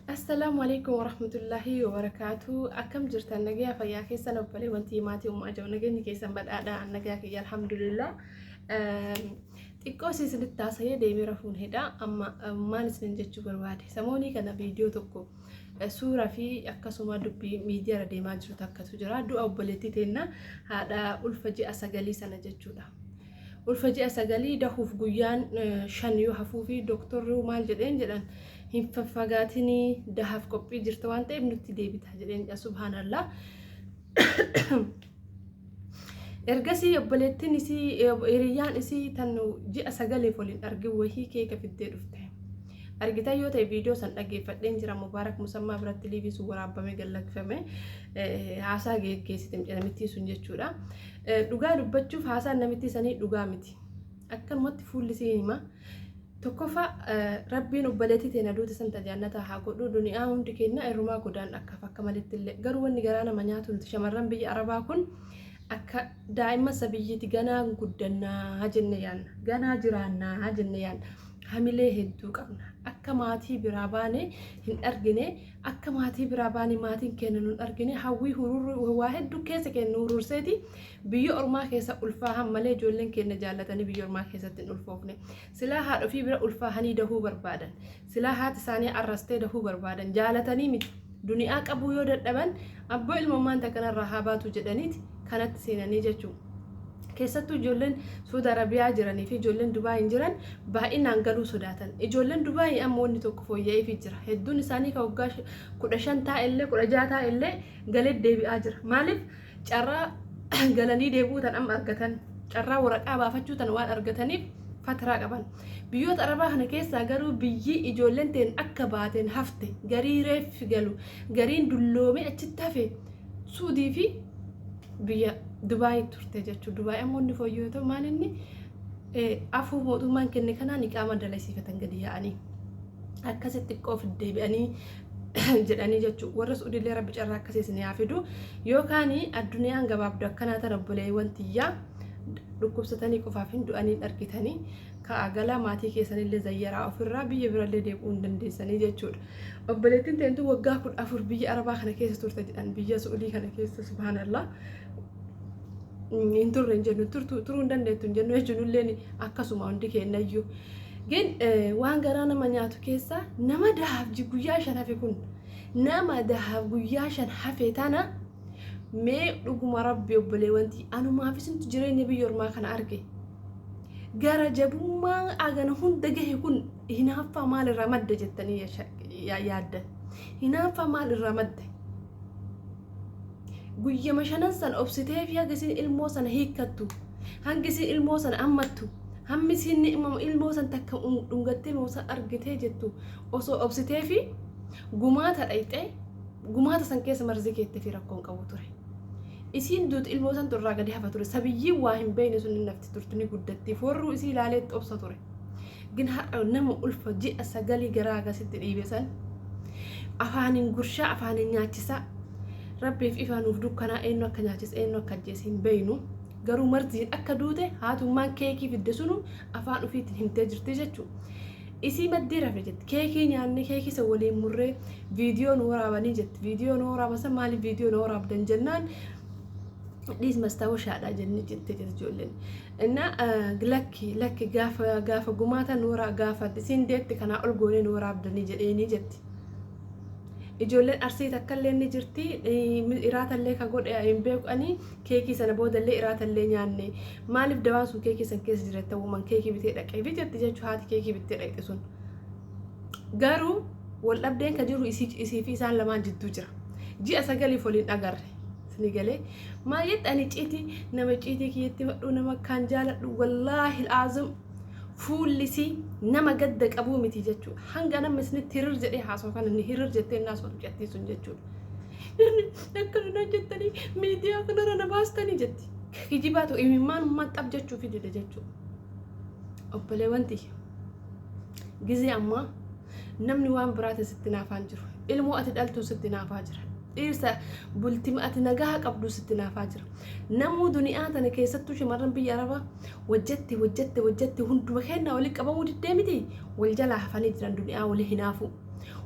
Assalaamu alaikum warahmatullaahi wabarakaatu. Akkam jirtan nagayaa fayyaa keessan obboleewwan maatii ummaa jiru nageenyi keessan badhaadha nagaa kiyya alhamdulillah. Xiqqoo isinitti haasa'ee deemee rafuun hidha amma maal isinin jechuu barbaade samoonii kana viidiyoo tokko suuraa fi akkasuma dubbii miidiyaarra deemaa jiru takkatu jira du'a obboleettii teenna haadha ulfa ji'a sagalii sana jechuudha. Ulfa ji'a sagalii dahuuf guyyaan 5 yoo hafuu fi doktorri maal jedheen jedhan hin faffagaatinii dahaaf qophii jirta waan ta'eef nutti deebita jedheen jedha subhaanallah. Ergasii obboleettiin isii hiriyyaan isii tan ji'a sagaliif waliin argin wahii keeka fiddee dhufte. Argitan yoo ta'e viidiyoo san dhaggeeffadheen jira Mubaarak Musammaa biratti liivii sun waraabamee gad lakkifame haasaa geggeessite namittii sun jechuudha. Dhugaa dubbachuuf haasaan namittii sanii dhugaa miti. Akkanumatti fuulli isii hima. Tokkoffaa Rabbiin obboleettii teena duute san ta jaannataa haa godhu duniyaa hundi keenya irrumaa godaan akkaaf akka malitti illee garuu wanni garaa nama nyaatu nuti shamarran biyya arabaa kun akka daa'imman sabiyyiiti ganaa guddannaa jenne yaanna ganaa jiraannaa jenne yaanna hamilee hedduu qabna akka maatii biraa baane hin argine Akka maatii biraa baane maatiin keenya nun argine hawwii hururru waa hedduu keessa keenya nu hururseeti biyya ormaa keessa ulfaahan malee ijoolleen keenya jaallatanii biyya ormaa keessatti hin ulfoofne. Silaa haadha ofii bira ulfaahanii dahuu barbaadan. Silaa haati isaanii arrastee dahuu barbaadan jaalatanii miti. Duniyaa qabuu yoo dadhaban abboo ilmummaan takkanarraa haa baatu jedhaniiti kanatti seenanii jechuudha. Keessattuu ijoolleen Suudi Arabiyaa jiranii fi ijoolleen Dubaayiin jiran baay'inaan galuu sodaatan. Ijoolleen Dubaayii amma wanni tokko fooyya'eefii jira. Hedduun isaanii kan waggaa 15 taa'ellee 16 taa'ellee galee deebi'aa jira. Maaliif carraa galanii deebi'uu tan amma argatan carraa waraqaa baafachuu tan waan argataniif fataraa qaban. Biyyoota Arabaa kana keessaa garuu biyyi ijoolleen teen akka baateen hafte garii reeffi galu gariin dulloomee achitti hafe Suudii fi biyya Dubaay turte jechuudha. Dubaay ammoo inni fooyyoo ta'u maal inni afuu mootummaan kenne kanaan iqaama dalasiifatan gadi yaa'anii akkasitti xiqqoo of deebi'anii jedhanii jechuudha. Warra Suudiillee rabbi carraa akkasii isin haa fidu. Yookaan addunyaan gabaabdu akkanaa tana obboleewwan tiyyaa dhukkubsatanii qofaaf hin du'aniin argitanii Ka'aa galaa maatii keessanillee zayyaraa ofirraa biyya birallee deebi'uu hin dandeessanii jechuudha. Obboleettiin teentu waggaa 14 biyya Arabaa kana keessa turte jedhan biyya Su'udii kana keessa subhaanallah. Hin turre hin jennu turuu hin dandeettu hin jennu jechuun illee akkasuma hundi keenyayyuu. Gin waan garaa nama nyaatu keessaa nama dahaaf guyyaa 5 hafe kun nama dahaaf guyyaa 5 hafe tana mee dhuguma rabbi obboleewwantii anumaaf isintu jireenya biyya ormaa kana arge. Gara jabummaa agana hunda gahe kun hinaaffaa maal irraa madda jettanii yaaddan? Hinaaffaa maal irraa madda? Guyyama shanan san obsitee fi haga isin ilmoo sana hiikkattu, hanga isin ilmoo sana ammattu, hammi isin ilmoo san takka dhungattee ilmoo san argitee jettu osoo obsitee fi gumaata dhayxee gumaata san keessa marzii keettee fi rakkoon qabu ture. Isiin duutu ilmoo santu irraa gadi hafa ture. Sabiyyiin waa hin beekne sun hin nafti turtu ni guddatti. Foorruu isii ilaalee itti obsa ture. Gin har'a nama ulfa ji'a sagalii garaa akkasitti dhiibe san afaaniin gurshaa afaaniin nyaachisaa rabbiif ifaa nuuf dukkanaa eenyu akka nyaachise eenyu akka ajjeese hin beeknu. Garuu marziin akka duute haatummaan keekii fidde sunu afaan ofiitiin himtee jirti jechuudha. Isii maddii rafe jetti. Keekii nyaanne keekii san waliin murree viidiyoo nu waraabanii jetti. Viidiyoo nu waraaban san maaliif viidiyoo nu waraabdan jennaan dhiis mastaawashaadha jennee jette jette ijoolleen. Inna lakki lakki gaafa gaafa gumaata nu waraa gaafa isiin deette kanaa ol goonee nu waraabdanii jedheenii jetti. Ijoolleen Arsii takkallee ni jirti. Iraatallee ka godhe hin beeku ani keekii sana boodallee iraatallee nyaanne. Maaliif dawaan sun keekii san keessa jira ta'uuman keekii bitee dhaqee fi jetti jechuun haati keekii bittee dhaqxe sun. Garuu wal dhabdeen ka jiru isii fi isaan lamaan jidduu jira. Ji'a sagaliif waliin agarre. Sini galee maal jette ani ciitii nama ciitii kiyyatti madhuu nama akkaan jaaladhu wallaahi aazim fuullisii nama gadda qabuu miti jechuudha. Hanga nama isinitti hirir jedhee haasoo kana ni hirir jettee naa sotu jettii sun jechuudha. Akkana naan jettanii miidiyaa kanarra na baastanii jetti. Kijibaa ta'u imimmaan maxxaf jechuu fi dide jechuudha. Obboleewwan tiyya. Gizee ammaa namni waan biraati sitti naafaan jiru. Ilmoo ati dhaltuu sitti naafaa jira. Dhiirsa bultima ati nagaha qabdu sitti hinaafaa jira. Namuu duniyaa tana keessattuu shamarran biyya Arabaa wajjatti wajjatti wajjatti hunduma kennaa walii qabamuu diddee miti wal jalaa hafanii jiran duniyaa walii hinaafuu.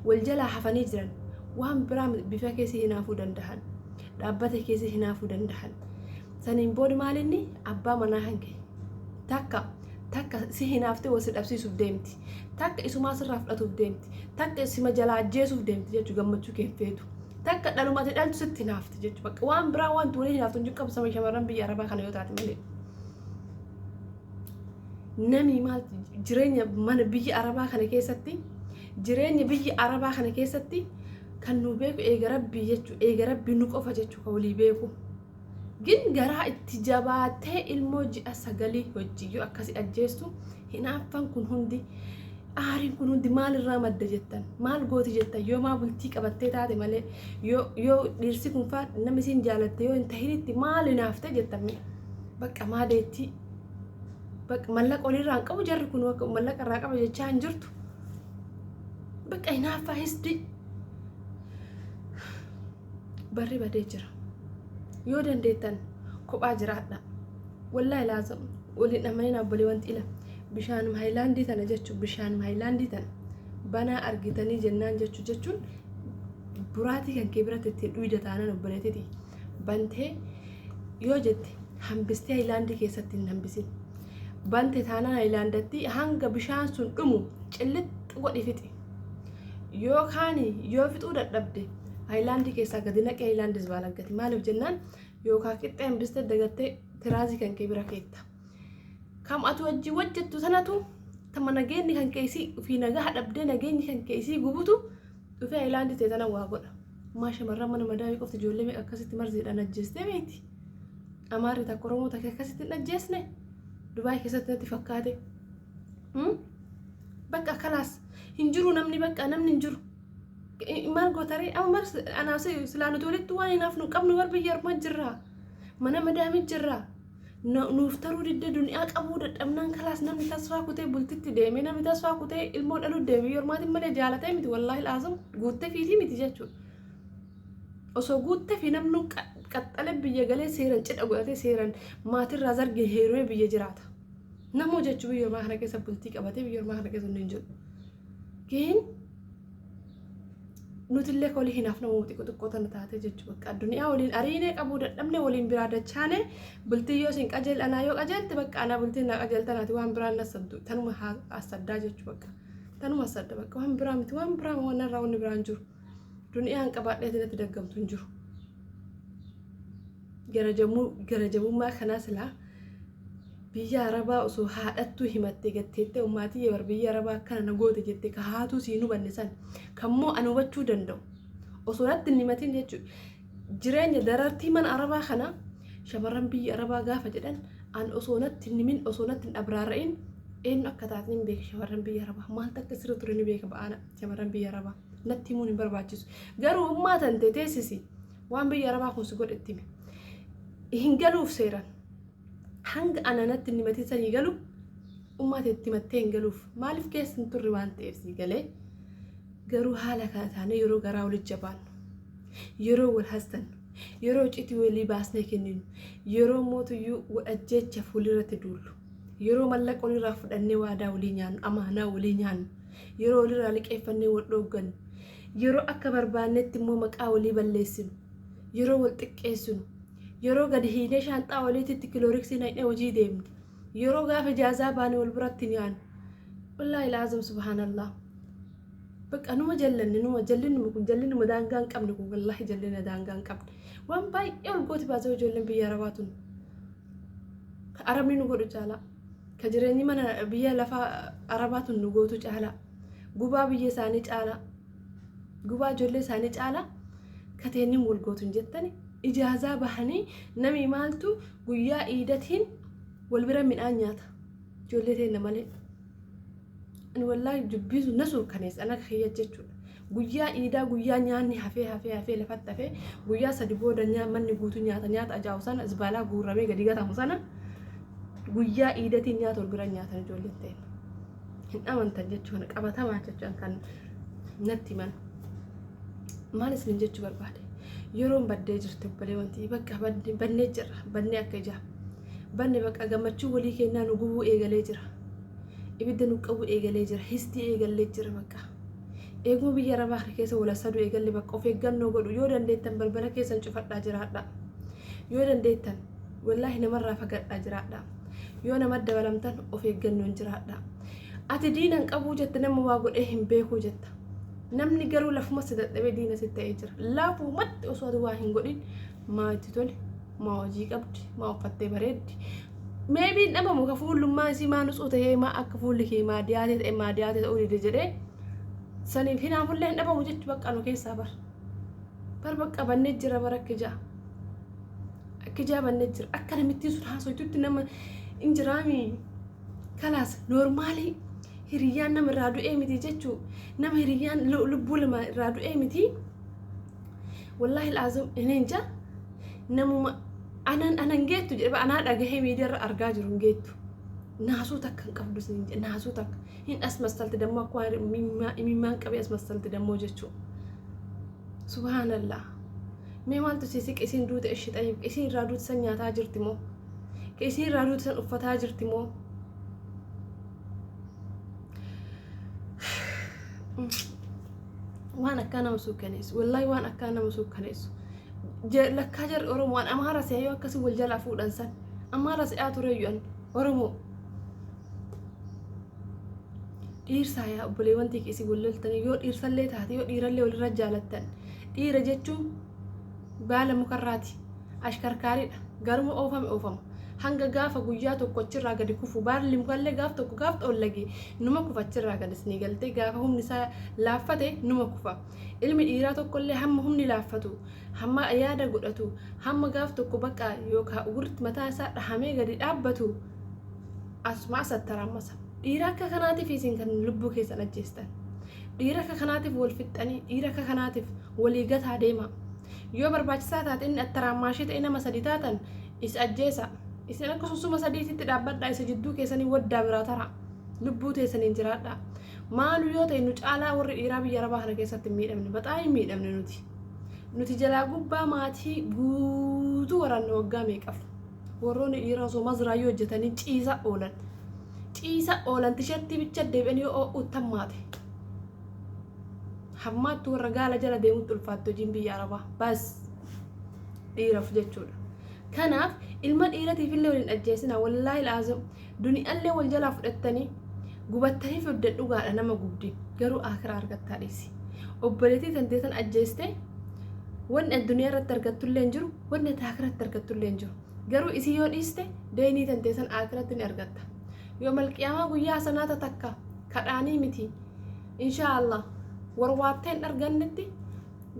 Wal jalaa hafanii jiran waan biraa bifa keessi hinaafuu dandahan. Dhaabbata keessi hinaafuu dandahan. Saniin booda maalinni abbaa manaa hanke takka takka si hinaaftee wal si dhabsiisuuf deemti. Takka isumaa sirraa fudhatuuf deemti. Takka sima jalaa ajjeesuuf deemti jechuudha gammachuu kee feetu. Takka dhaluma ati dhaltu sitti hinaafti jechuudha. Bakka waan biraa wanti walii hinaaftu hin jiru qabsama shamarran biyya Arabaa kana yoo taate malee. Namni maal jireenya mana biyya Arabaa kana keessatti jireenya biyya Arabaa kana keessatti kan nu beeku eega rabbii jechuudha. Eega rabbii nu qofa jechuudha kan walii beeku. Gin garaa itti jabaatee ilmoo ji'a sagalii hojii yoo akkasi ajjeestu hinaaffaan kun hundi aariin kun hundi maalirraa madda jettan maal gooti jettan yoo maa bultii qabattee taate malee yoo yoo dhiirsi kun faa namni isin jaalatte yoo hin tahinitti maal hinaaftee jettan mee bakka maa deettii bakka mallaqa olirraa hin qabu jarri kun akka mallaqa irraa qaba jechaa hin jirtu bakka hinaaffaa hisdi barri badee jira. Yoo dandeettan kophaa jiraadha. Wallaahi laazim waliin amanin abbolee wanti ila bishaanuma haayilaandii tana jechuun bishaanuma haayilaandii tana banaa argitanii jennaan jechuu jechuun buraatii kan kee biratti ittiin dhuyda taanaan obboleetiti bantee yoo jette hambistee haayilaandii keessatti hin hambisin. Bante taanaan haayilaandatti hanga bishaan sun dhumu cillixxi godhi fixi. Yookaan yoo fixuu dadhabde haayilaandii keessaa gadi naqee haayilaandis baalaggati. Maaliif jennaan yookaan qixxee hambistee dagattee tiraazii kan kee bira keetta. Kam ati wajjin hojjettu sanatu tama nageenyi kan kee isii ofii nagaa dhabdee nageenyi kan kee isii gubutu dhufee haayilaandii ta'e tana waa godha. Maa shamarran mana madaamii qofti ijoollee meeqa akkasitti marziidhaan ajjeestee beekti. Amaarri takka Oromoo takka akkasitti hin ajjeesne. Dubaay keessatti natti fakkaate. Bakka kalaas hin jiru namni bakka namni hin jiru. Maal gootaree amma mar anaaf silaa nuti walitti waan hinaaf nu qabnu bar biyya ormaa jirra. Mana madaamii jirra. Nuuf taruu didde duniyaa qabuu dadhabnaan kalaas namni tasfaa kutee bultitti deemee namni tasfaa kutee ilmoo dhaluu deeme biyya ormaatiin malee jaalatee miti wallaahi laazim guuttee fiitii miti jechuudha. Osoo guuttee fi namni qaxxalee biyya galee seeran cidha godhatee seeran maatirraa zargee heerumee biyya jiraata. Namoo jechuun biyya ormaa kana keessa bultii qabatee biyya ormaa kana keessa hin jiru. Gaheen nutillee kolii hinaaf nama xiqqoo xiqqoo tana taate jechuudha. Bakka addunyaa waliin ariinee qabuu dadhabne waliin biraa dachaane bultii yoo isin qajeel anaa yoo qajeelte bakka anaa bultiin naa qajeeltanaati waan biraan nasabdu tanuma hasaddaa jechuudha bakka. Tanuma hasadda bakka waan biraa miti waan biraa waan irraa wanni biraan jiru. Duniyaan qabaadhee natti daggamtu hin jiru. Gara jabummaa kanaa silaa biyya Arabaa osoo haadhattuu himattee gatteettee ummaatii bar biyya Arabaa akkana na goote jette ka haatuu siin hubanne san kammoo an hubachuu danda'u osoo natti hin himatin jechuudha. Jireenya darartii mana Arabaa kana shamarran biyya Arabaa gaafa jedhan an osoo natti hin himin osoo natti hin abraara'in eenyu akka taate hin beeka shamarran biyya Arabaa maaltu akka sirra ture ni beeka ba'aana shamarran biyya Arabaa natti himuun hin barbaachisu. Garuu ummaa tante teessisi waan biyya Arabaa kun si godhe itti himi. Hin galuuf seeran. Hanga ana natti hin himatin sanii galu ummaa itti himattee hin galuuf maaliif keessa hin turre waan ta'eef sii galee garuu haala kana taanee yeroo garaa walitti jabaannu yeroo wal hastannu yeroo citii walii baasnee kenninu yeroo mootuyyuu wal ajjeechaaf walirratti duullu yeroo mallaqa walirraa fudhannee waadaa walii nyaannu amaanaa walii nyaannu yeroo walirraa liqeeffannee wal dhooggannu yeroo akka barbaannetti immoo maqaa walii balleessinu yeroo wal xiqqeessinu yeroo gadi hiinee shaanxaa waliititti kilooriksii naqnee hojii deemne yeroo gaafa ijaazaa baane wal biratti nyaannu wallaahi laazim subhaanallah bakka numa jallanne numa jallinuma kun jallinuma daangaa hin qabne kun wallaahi jallina daangaa hin qabne waan baay'ee ol gooti baasee ijoolleen biyya arabaa tun ka arabni nu godhu caalaa ka jireenyi mana biyya lafaa arabaa tun nu gootu caalaa gubaa biyya isaanii caalaa gubaa ijoollee isaanii caalaa kateennin wal gootu hin jettani ijaazaa bahanii nami maaltu guyyaa iidatiin wal bira midhaan nyaata ijoollee teenna malee. Ani wallaahi dubbiin sun na suukkaneessa ana kiyya jechuudha. Guyyaa iidaa guyyaa nyaanni hafee hafee hafee lafatti hafee guyyaa sadi booda manni guutuu nyaata nyaata ajaa'u sana zibaalaa guurramee gadi gatamu sana guyyaa iidatiin nyaata wal bira nyaatan ijoolleen teenna. Hin amantan jechuudha qabatamaa jechuudha kan natti himan. Maal isin jechuu barbaade? Yeroon baddee jirti obbolee wanti bakka bannee jirra bannee akka ijaa banne bakka gammachuu walii kennaa nu gubuu eegalee jira. Ibidda nu qabuu eegalee jira. Histii eegallee jira bakka. Eeguma biyya arabaa kana keessa wal hasaduu eegalle bakka of eeggannoo godhu yoo dandeettan balbala keessan cufadhaa jiraadha. Yoo dandeettan wallaahi namarraa fagadhaa jiraadha. Yoo nama dabalamtan of eeggannoon jiraadha. Ati diina hin qabuu jette nama waa godhee hin beekuu jetta. Namni garuu lafuma si dadhabee diina si ta'ee jira. Lafumatti osoo ati waa hin godhin maa itti tole, maa hojii qabdi, maa uffattee bareeddi. Meebii hin dhabamu ka fuullummaa isii maa nutsuu ta'ee maa akka fuulli kee maa diyaatee ta'e maa diyaatee ta'uu dide jedhee saniif hinaafullee hin dhabamu jechu bakka nu keessaa bar. Bar bakka bannee jira bar akka ijaa. Akka ijaa bannee jira. Akka namittiin sun haasoytutti nama hin jiraami. Kalaas noormaalii hiriyyaan nama irraa du'ee miti jechuu nama hiriyyaan lubbuu lama irraa du'ee miti. Wallaahi laazim inni hin jaa namuma anan anan geettu jedhe anaa dhagahee miidiyaa irra argaa jiru hin geettu. Naasuu takka hin qabdu sin jedhe naasuu takka hin asmastalti dammoo akka waan imimmaan qabee asmastalti dammoo jechuu. Subhaanallah. Mee maaltu si siqe isiin duute ishi xayyib isiin irraa duute san nyaataa jirti moo? Isiin irraa duute san uffataa jirti moo? Waan akkaa nama suukkaneessu wallaahi waan akkaa nama suukkaneessu. Lakkaa jarri Oromoo an Amaara se'aa yoo akkasii wal jalaa fuudhan san Amaara se'aa tureeyyu an Oromoo. Dhiirsaa yaa obboleewwan tiyya isin wal loltanii yoo dhiirsallee taate yoo dhiirallee walirra jaalattan dhiira jechuun baala mukarraati ashkarkaariidha garuma oofame oofama hanga gaafa guyyaa tokko achirraa gadi kufu baalli mukallee gaaf tokko gaaf xoollage numa kufa achirraa gadi isinii galtee gaafa humni isaa laaffate numa kufa ilmi dhiiraa tokkollee hamma humni laaffatu hamma yaada godhatu hamma gaaf tokko bakka yookaan ugurti mataa isaa dhahamee gadi dhaabbatu asuma asattarammasa. Dhiira akka kanaatiif isin kan lubbuu keessan ajjeestan. Dhiira akka kanaatiif wal fixxanii, dhiira akka kanaatiif walii gataa deema. Yoo barbaachisaa taate inni attaraammaashee ta'e nama sadi taatan isa ajjeesa. Isin akka sunsuma sadiititti dhaabbadhaa isa jidduu keessanii waddaa biraa tara. Lubbuu teessaniin jiraadhaa. Maalu yoo ta'e nu caalaa warri dhiiraa biyya arabaa kana keessatti hin miidhamne. Baxaa hin miidhamne nuti. Nuti jalaa gubbaa maatii guutuu waraanne waggaa meeqaf. Warroonni dhiiraa osoo mazraayyuu hojjetanii ciisa oolan. Ciisa oolan tishartii bicha deebi'anii yoo oo'uutti hammaate. Hammaattu warra gaala jala deemutti ulfaatti hojiin biyya arabaa. Bas dhiiraf jechuudha. Kanaaf ilma dhiiratiif illee waliin ajjeesina wallaahi laazim duniyaallee wal jalaa fudhattanii gubattanii fiddan dhugaadha nama gubdi garuu akiraa argattaa dhiisi. Obboleettii tantee tan ajjeeste wanni addunyaa irratti argattullee hin jiru wanni ati akiratti argattullee hin jiru. Garuu isii yoo dhiiste deynii tantee san akiratti ni argatta. Yoo malqiyaamaa guyyaa hasanaata takka kadhaanii miti inshaa Allah warwaattee hin argannetti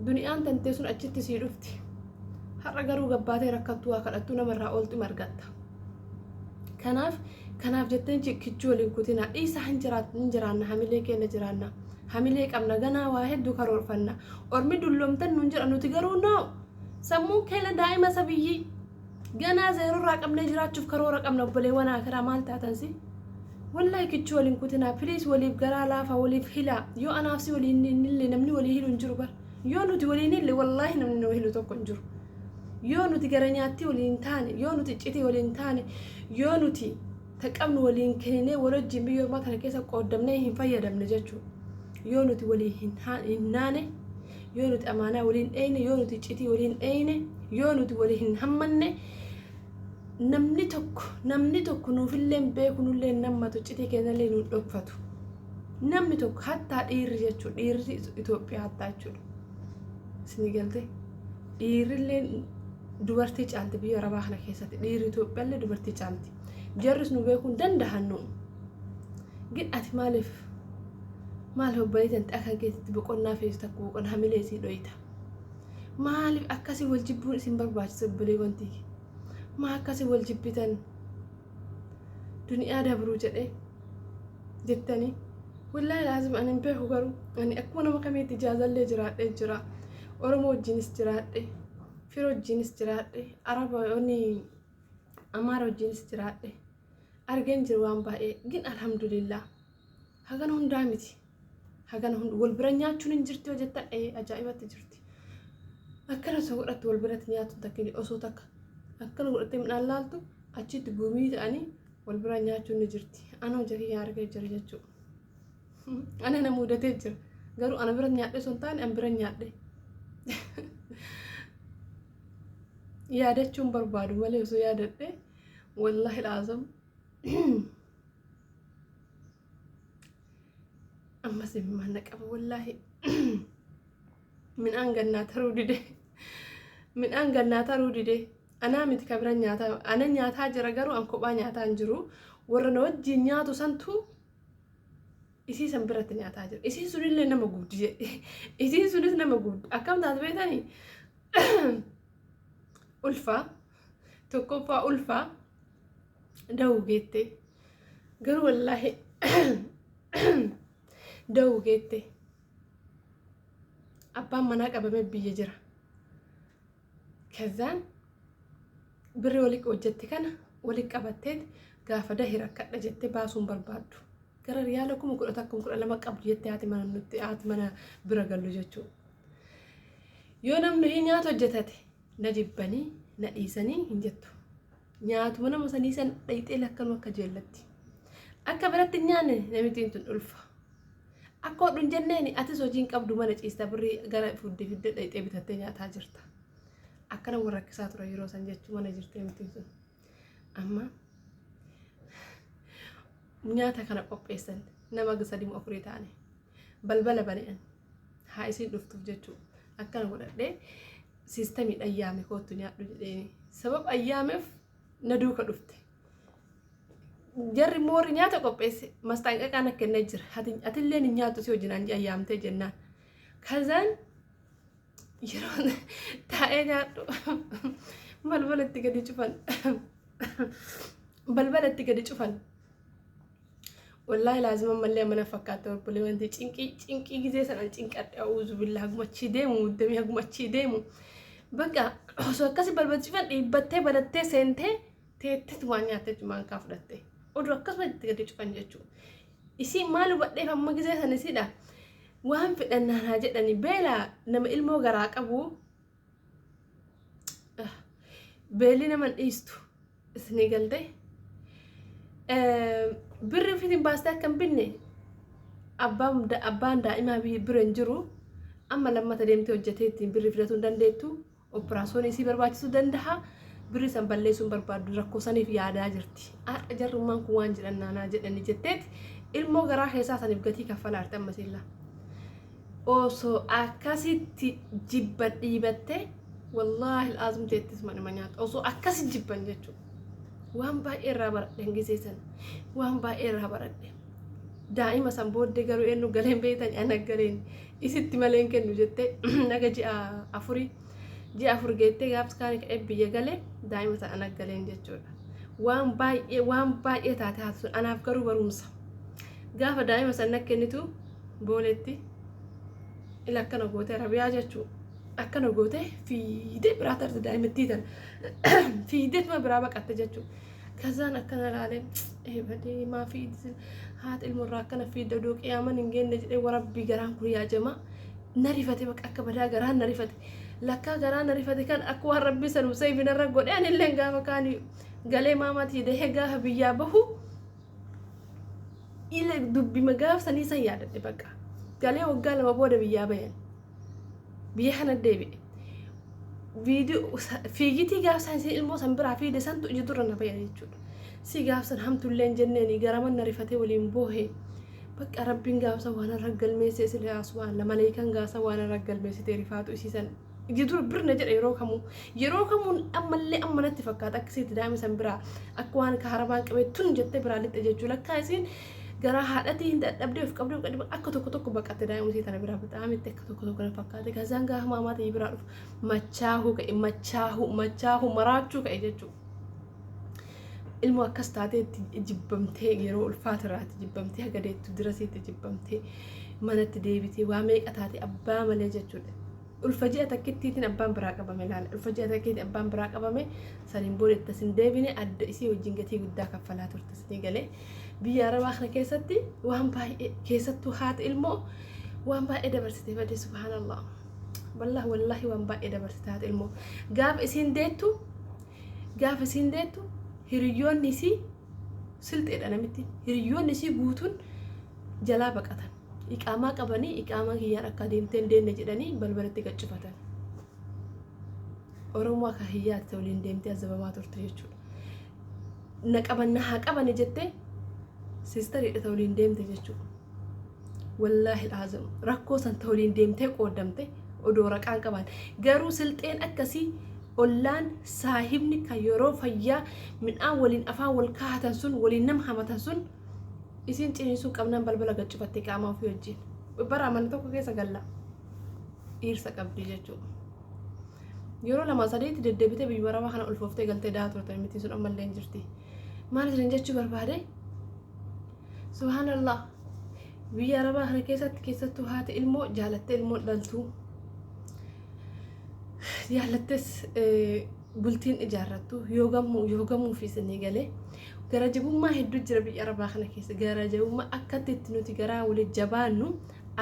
duniyaan tantee sun achitti sii dhufti. Har'a garuu gabbaatee rakkattuu waa kadhattuu namarraa ooltu ima argatta. Kanaaf kanaaf jettee kichuu waliin kutinaa dhiisaa hin jiraanna hamilee keenya jiraanna. Hamilee qabna ganaa waa hedduu karoorfanna. Ormi dulloomtan nuun jedha nuti garuu noo sammuun keenya daa'ima sabiyyii ganaa zeerorraa qabnee jiraachuuf karoora qabna obboleewwan akiraa maal taatan si. Wallahi kichuu waliin kutinaa please waliif garaa laafa waliif hilaa yoo anaaf si waliin hin hille namni walii hilu hin jiru bar yoo nuti waliin hille wallaahi namni nu hilu tokko hin jiru. Yoo nuti gara nyaattii waliin taane yoo nuti iccitii waliin taane yoo nuti ta qabnu waliin kenninee wal wajjin biyya ormaa tana keessa qooddamnee hin fayyadamne jechuudha. Yoo nuti walii hin naane yoo nuti amaanaa waliin dheeyne yoo nuti iccitii waliin dheeyne yoo nuti walii hin hammanne namni tokko namni tokko nuufillee hin beeku nullee hin hammatu iccitii keenyallee nuun dhokfatu. Namni tokko hattaa dhiirri jechuudha dhiirri Itoophiyaa hattaa jechuudha. Isinii galtee dhiirrillee dubartii caalti biyya arabaa kana keessatti dhiirri Itoophiyaallee dubartii caalti. Jarris nu beekuu hin dandahan nu. Gin ati maaliif maaliif obboleettiin akka keetitti boqonnaa feetu takka boqonnaa hamilee isii dhoyita. Maaliif akkasii wal jibbuun isin barbaachisa obboleewwan tiyya? Maa akkasii wal jibbitan? Duniyaa dabruu jedhee jettanii. Wallaahi laazim ani hin beeku garuu ani akkuma nama kamiitti ijaazallee jiraadhee jira. Oromoo wajjinis jiraadhe, fira wajjinis jiraadhe, Araba oni Amaara wajjinis jiraadhe. Argeen jiru waan baay'ee. Gin alhamdulillah. Hagana hundaa miti. Hagana hunda wal bira nyaachuun hin jirti yoo jettan ee ajaa'ibatti jirti. Akkana osoo godhattu wal biratti nyaatu takka osoo takka akkana godhattee midhaan laaltu achitti gumii ta'anii wal bira nyaachuun ni jirti. Ana hojii kiyya argee jira jechuudha. Ana na mudatee jira. Garuu ana bira nyaadhe osoo hin taane an bira nyaadhe. Yaadachuun barbaadu malee osoo yaadadhe wallaahi laazam ammas imimmaan na qaba wallaahi. Midhaan gannaa taruu dide. Midhaan gannaa taruu dide. Anaa miti ka bira nyaataa ana nyaataa jira garuu an kophaa nyaataa hin jiru. Warra na wajjin nyaatu santu isii san biratti nyaataa jira. Isiin sunillee nama gubdi jedhe. Isiin sunis nama gubdi. Akkam taate beektanii? Ulfaa tokkoffaa ulfaa da'uu geette. Garuu wallaahi da'uu geette. Abbaan manaa qabamee biyya jira. Kazaan birri wali hojjette kana wali qabatteet gaafa dahi rakkadha jettee baasuun barbaaddu. Gara riyaala 11,000 12,000 qabdu jettee haati mana nutti haati mana bira gallu jechuudha. Yoo namni hin nyaata hojjetate na jibbanii na dhiisanii hin jettu. Nyaatuma nama sanii san dhayxee lakkanuu akka jeellatti. Akka biratti hin nyaanne namittiin tun ulfa. Akka hodhu hin jenneeni atis hojii hin qabdu mana ciista birrii gara fudde fidde dhayxee bitattee nyaataa jirta. Akkana wal rakkisaa ture yeroo san jechuu mana jirti namittiin sun. Amma nyaata kana qopheessan nama sadii moo afurii ta'ani balbala bani'an haa isiin dhuftuuf jechuu akkana godhadhee siistamiidha ayyaame koottu nyaadhu jedheeni sabab ayyaameef na duuka dhufte. Jarri immoo warri nyaata qopheesse mastaanqaqaa na kennee jira. Atilleen hin nyaattu si wajjin an ayyaamtee jennaan. Kazaan yeroo taa'ee nyaadhu balbala itti gadi cufan. Balbala itti gadi cufan. Wallaahi laazima ammallee mana fakkaata obbolee wanti cinqii cinqii gizee sanan cinqadhe a'uuzu billaa haguma achii deemu muddamee haguma achii deemu. Bakka osoo akkasi balbala cufan dhiibbattee banattee seentee teettetu waan nyaatte maankaa fudhatte. Oduu akkasuma itti gadi cufan jechuudha. Isiin maal hubadheef amma gizee san isiidha. Waan fedhan naan haa jedhani beela nama ilmoo garaa qabu beelli nama hin dhiistu isinii galte. Birri ofiitiin baastee akka hin binne abbaan daa'imaa bira hin jiru. Amma lammata deemtee hojjetee ittiin birri fidatuu hin dandeettu. Operaasyoonii isii barbaachisuu dandaha. Birri san balleessuu hin barbaaddu. Rakkoo saniif yaadaa jirti. Har'a jarrummaan kun waan jedhan naanaa jedhani jetteeti ilmoo garaa keessaa saniif gatii kaffalaarti amma silla. Osoo akkasitti jibban dhiibattee wallaahi al'aazim teettis manuma nyaata. Osoo akkasi jibban jechuudha. Waan baay'ee irraa baradhe gisee san. Waan baay'ee irraa baradhe. Daa'ima san booddee garuu eenyu galeen beektan ana galeen isitti malee hin kennu jettee naga ji'a afurii ji'a afur geettee gaafas kaanii ka'ee biyya galee daa'ima san ana galeen jechuudha. Waan baay'ee waan baay'ee taate haati sun anaaf garuu barumsa. Gaafa daa'ima san na kennitu booletti ila akkana gootee rabiyaa jechuu akkana gootee fiidee biraa tarte daa'imattii tana fiideetuma biraa baqatte jechuu. Kazaan akkana ilaalee ee badee maa fiidi haati ilmoo irraa akkana fiidda odoo qiyaaman hin geenne jedhee warabbii garaan kun yaajama na rifate bakka akka badaa garaan na rifate lakkaa garaan na rifate kan akka waan rabbii sanuu seefi narra godhe anillee gaafa kaani galee maamaatii dahee gaafa biyyaa bahu ila dubbima gaaf sanii san yaadadhe bakka galee waggaa 2 booda biyyaa bayan biyya kana deebi'e. Viidiyoo fiigitii gaaf san isin ilmoo san biraa fiide santu ija dura na baya jechuudha. Si gaaf san hamtullee hin jenneeni garaman na rifatee waliin boohe. Bakka rabbiin gaaf san waan irra galmeessee sila yaa subhaanallah maleekan gaaf san waan irra galmeessitee rifaatu isii san ija dura birna jedha yeroo kamuu yeroo kamuu ammallee amma natti fakkaata akka isiitti daa'ima san biraa akka waan kaarabaan qabee tun jettee biraa lixxe jechuu lakkaa isiin garaa haadhatii hin dadhabdee of qabdee of qabdee akka tokko tokko baqatte daa'ima isii tana biraa bixaamitti akka tokko tokko na fakkaate gazaan gaafa maamaa ta'e biraa dhufu machaahuu ka'e machaahuu machaahuu maraachuu ka'e jechuudha. Ilmoo akkas taatee itti jibbamtee yeroo ulfaata irraatti jibbamtee haga deettu dirasiitti jibbamtee manatti deebitee waa meeqa taate abbaa malee jechuudha. Ulfa ji'a takkittiitiin abbaan biraa qabame laala. Ulfa ji'a takkittiin abbaan biraa qabame saniin booda itti asin deebine adda isii wajjin gatii guddaa kaffalaa turte isinii galee. Biyya Arabaa kana keessatti waan baay'ee keessattuu haati ilmoo waan baay'ee dabarsitee badee subhaanallah. Wallaahi wallaahi waan baay'ee dabarsite haati ilmoo. Gaafa isiin deettu gaafa isiin deettu hiriyyoonni isii silxeedha namitti. Hiriyyoonni isii guutuun jalaa baqatan. Iqaamaa qabanii iqaamaa kiyyaan akka deemtee hin deemne jedhanii balbalatti gad cufatan. Oromoo akka hiyyaatti waliin deemtee azabamaa turte jechuudha. Na qaban na haa qabani jettee siistariidha ta waliin deemte jechuudha. Wallaahi laazim rakkoo san ta waliin deemtee qooddamte odoo raqaan qaban. Garuu silxeen akkasii ollaan saahibni kan yeroo fayyaa midhaan waliin afaan wal kaahatan sun waliin nama hamatan sun isiin ciniinsuu qabnaan balbala gad cufatte qaamaa ofii wajjin. Bara mana tokko keessa galla dhiirsa qabdi jechuudha. Yeroo lama sadiitti deddeebitee biyya arabaa kana ulfooftee galtee daa turte miti sun ammallee hin jirti. Maal isin jechuu barbaade? Subhaanallah. Biyya arabaa kana keessatti keessattuu haati ilmoo jaalattee ilmoon dhaltuu. Jaallattes bultiin ijaarrattu yoo gammuu yoo gammuu fi isinii galee gara jabummaa hedduu jira biyya arabaa kana keessa gara jabummaa akkatti itti nuti garaa waliin jabaannu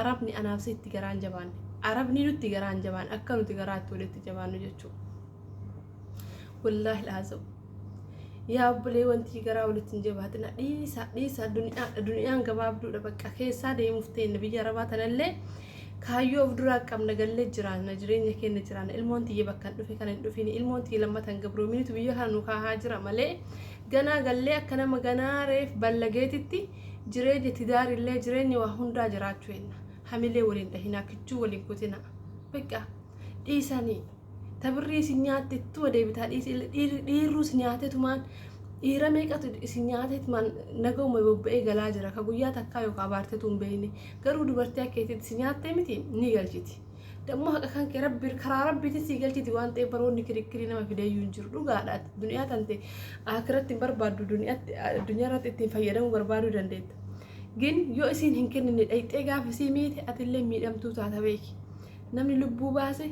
arabni anaaf si itti garaan jabaanne arabni nutti garaan jabaanne akka nuti garaa itti walitti jabaannu jechuudha. Wallaahi laazim. Yaa obbolee wanti garaa walitti hin jabaatina dhiisa dhiisa duniyaadha duniyaan gabaabduudha bakka keessaa deemuuf teenna biyya arabaa tanallee kaayyoo of duraa qabna gallee jiraanna jireenya keenya jiraanna ilmoon tiyya bakka hin dhufe kana hin dhufini ilmoon tiyya lammata hin gabroominitu biyya kana nu kaahaa jira malee ganaa gallee akka nama ganaa reef ballageetitti jireenya tidaarillee jireenya waa hundaa jiraachuu henna hamilee waliin dhahinaa kichuu waliin kutina bakka dhiisanii Ta birrii isin nyaatte ittuma deebitaa dhiisi dhiirruu si nyaatetumaan dhiira meeqatu isin nyaatetumaan nagahuma bobba'ee galaa jira ka guyyaa takkaa yookaan abaartetu hin beekne garuu dubartii akka keetiitti si nyaattee miti ni galchiti. Dammoo haqa kan kee rabbi karaa rabbiitiin si galchiti waan ta'eef baroonni kirikkirii nama fideeyyuu hin jiru dhugaadha duniyaa tante akiratti hin barbaaddu duniyaatti addunyaa irratti ittiin fayyadamuu barbaaduu dandeetta. Gin yoo isiin hin kennine dhayxee gaafa isii miite atillee miidhamtuu taata beeki. Namni lubbuu baase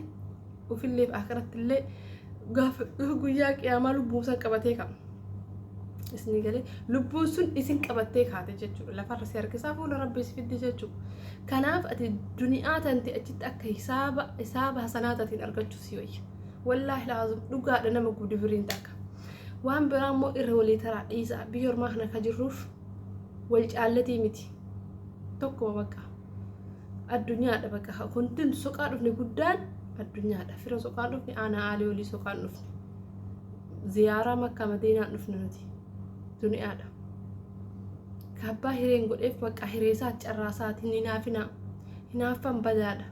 ufilleef akirattillee gaafa guyyaa qiyaamaa lubbuun san qabatee ka'a. Isinii galee lubbuun sun isin qabattee kaate jechuudha. Lafarra si harkisaa fuula rabbii si fiddi jechuudha. Kanaaf ati duniyaa tante achitti akka hisaaba hisaaba hasanaa taatiin argachuu si wayya. Wallaahi laazim dhugaadha nama gubdi biriin takka. Waan biraa immoo irra walii taraa dhiisaa biyya ormaa kana ka jirruuf wal caallatii miti. Tokkuma bakka. Addunyaadha bakka wanti nuti soqaa dhufne guddaan addunyaadha. Fira soqaa dhufne aanaa aalii olii soqaan dhufne. Ziyaaraa makkaa madiinaan dhufne nuti. Duniyaadha. Kaabbaa hireen godheef bakka hireesaa carraasaati hin hinaafinaa. Hinaaffan badaadha.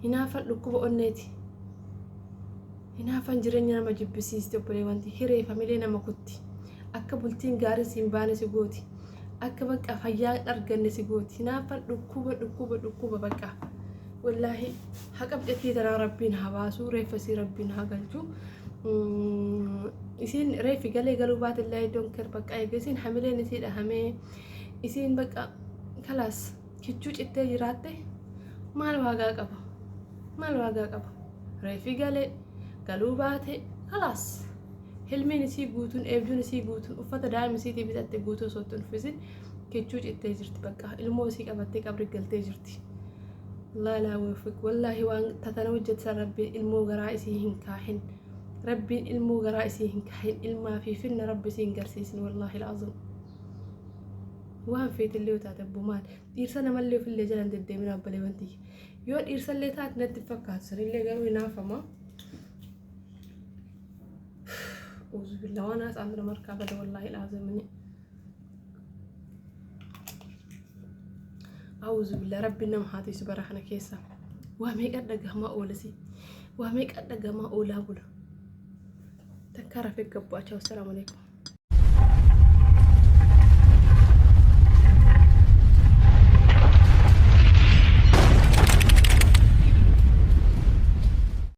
Hinaaffan dhukkuba onneeti. Hinaaffan jireenya nama jibbisiisti obboleewwanti hiree familee nama kutti. Akka bultiin gaarii siin baane si gooti. Akka bakka fayyaa hin arganne si gooti. Hinaaffan dhukkuba dhukkuba dhukkuba bakka. Wallaahi haqa bicattii tanaa rabbiin haa baasu reeffa isii rabbiin haa galchu. Isiin reeffi galee galuu baate illee I don't care bakka eega isiin hamileen isii dhahamee isiin bakka kalaas kichuu cittee jiraatte maal waagaa qaba maal waagaa qaba reeffi galee galuu baate kalaas Hilmiin isii guutuun eebjuun isii guutuun uffata daa'ima isiitii bitatte guutuu osoo itti hin uffisin kichuu cittee jirti bakka ilmoo isii qabattee qabri galtee jirti. Laa laa wafik wallaahi waan tatana hojjetsan rabbiin ilmoo garaa isii hin kaahin rabbiin ilmoo garaa isii hin kaahin ilmaa fi finna rabbi isii hin garsiisin wallaahi laazim. Waan feetillee yoo taate abbo maal dhiirsa namallee ofillee jalan deddeemina obboleewwan tiyya yoo dhiirsallee taate natti hin fakkaatu sanillee garuu hinaafama. Uzubillah waan haasa'an bira markaa bada wallaahi laazimni. Auzubillah rabbi nama haa tiisu bara kana keessa. Waa meeqa dhagahamaa oolasi. Waa meeqa dhagahamaa oolaa bula. Takkaa rafee gabbu achaa wassalaamu alaikum.